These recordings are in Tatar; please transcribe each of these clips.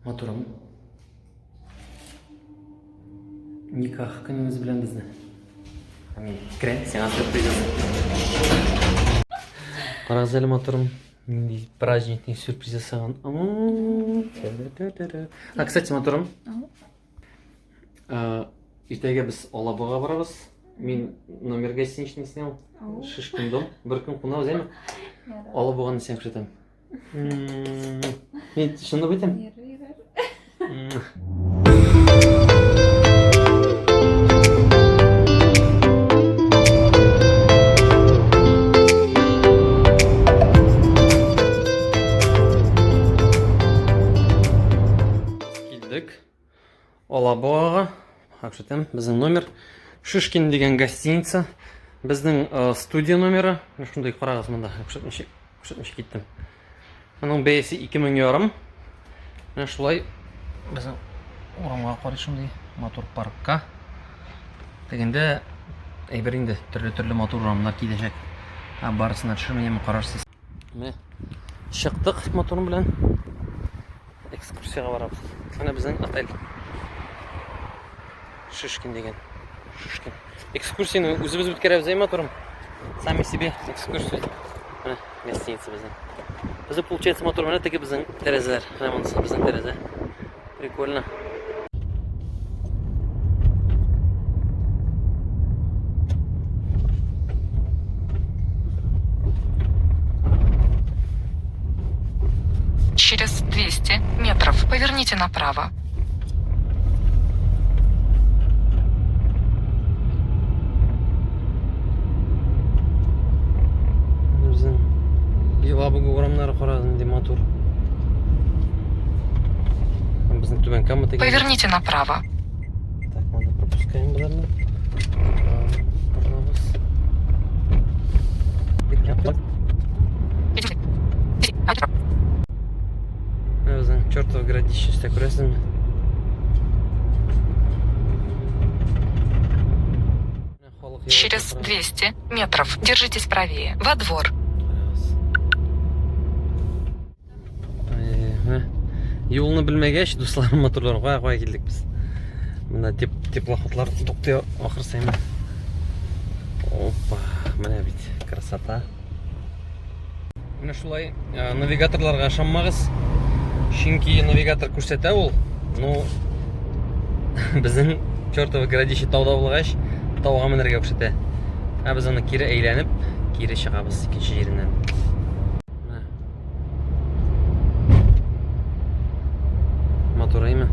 Матурым. Никах көнебез белән безне. Амин. Керә, сиңа сюрприз. Карагыз әле, матурым. Нинди праздничный сюрприз ясаган. А, кстати, матурым. Иртәгә без Алабуга барабыз. Мин номер гостиничный снял. Шишкин дом. Бер көн кунабыз, әйме? Алабуганы сиңа күрсәтәм. Мин чынлап әйтәм. Килдек. Алабугага. Күрсәтәм, безнең номер. Шишкин дигән гостиница. Безнең э, студия номеры. Менә шундый карагыз монда. Күрсәтмичә, күрсәтмичә киттем. Моның бәясе 2000 ярым. Менә шулай безнең урамга карый шундый матур паркка. Тегендә әйбер инде төрле-төрле матур урамнар киләчәк. Ә барысына төшермәйм, карарсыз. Менә чыктык моторым белән. Экскурсиягә барабыз. Менә безнең отель. Шишкин дигән. Шишкин. Экскурсияне үзебез үткәрәбез, әй моторым. Сами себе экскурсию. Менә гостиница безнең. Безнең получается мотор менә теге безнең тәрәзәләр. Менә монысы безнең тәрәзә. Прикольно. Через 200 метров поверните направо. Безнең Елабуга урамнары карагыз, нинди матур. Безнең Түбән Кама дигән. Поверните направо. Так, монда пропускаем боларны. Борылабыз. Менә безнең чертово городище өстә күрәсезме? Через 200 метров держитесь правее. Во двор. Юлны белмәгәч, дусларым, моторлар кая кая килдек без. Монда теп теплоходлар туктый ахрысы инде. Опа, менә бит красота. Менә шулай э, навигаторларга ышанмагыз. Чөнки навигатор күрсәтә ул, но безнең чертово городище тауда булгач, тауга менәргә күрсәтә. Ә без аны кире әйләнеп, кире чыгабыз икенче җиреннән. Менә. Матур әйме?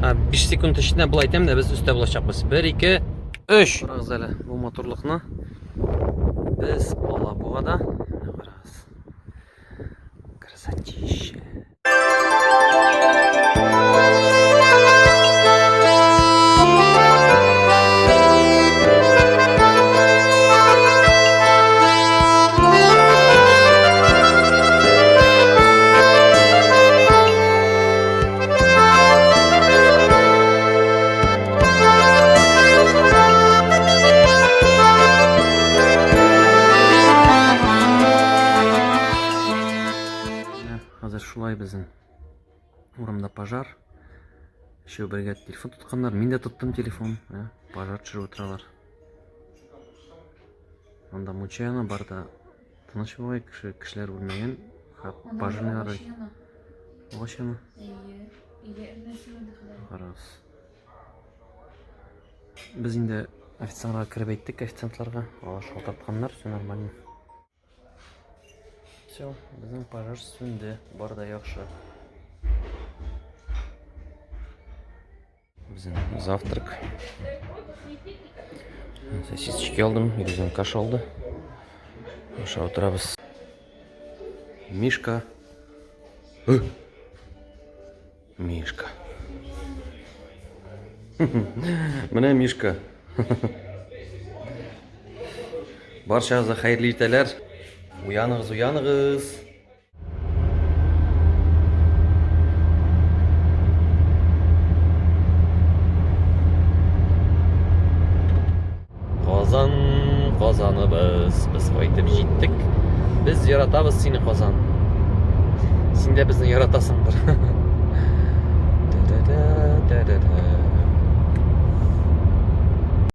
А, 5 секунд эчендә болай әйтәм дә без өстә булачакбыз. 1 2 Өч! Карагыз әле бу матурлыкны. Без Алабугада. Менә карагыз. Красотища. Хәзер шулай безнең урамда пожар. Өчәү бергә телефон тотканнар. Мин дә тоттым телефон. Пожар төшереп утыралар. Анда мунча яна, бар да тыныч бугай, кеше кешеләр үлмәгән. Пожарныйлар. Агач яна. Карагыз. Без инде официантларга кереп әйттек, официантларга. Алар шалтыратканнар, все нормально. Все, безнең пожар сүнде, бар да яхшы. Безнең завтрак. Сосисочки алдым, Илюзан каша алды. Аша утырабыз. Мишка. Мишка. Менә Мишка. Барчагызга хәерле иртәләр. Уяныгыз, уяныгыз. Казан, Казаныбыз, без кайтып җиттек. Без яратабыз сине, Казан. Син дә безне яратасыңдыр.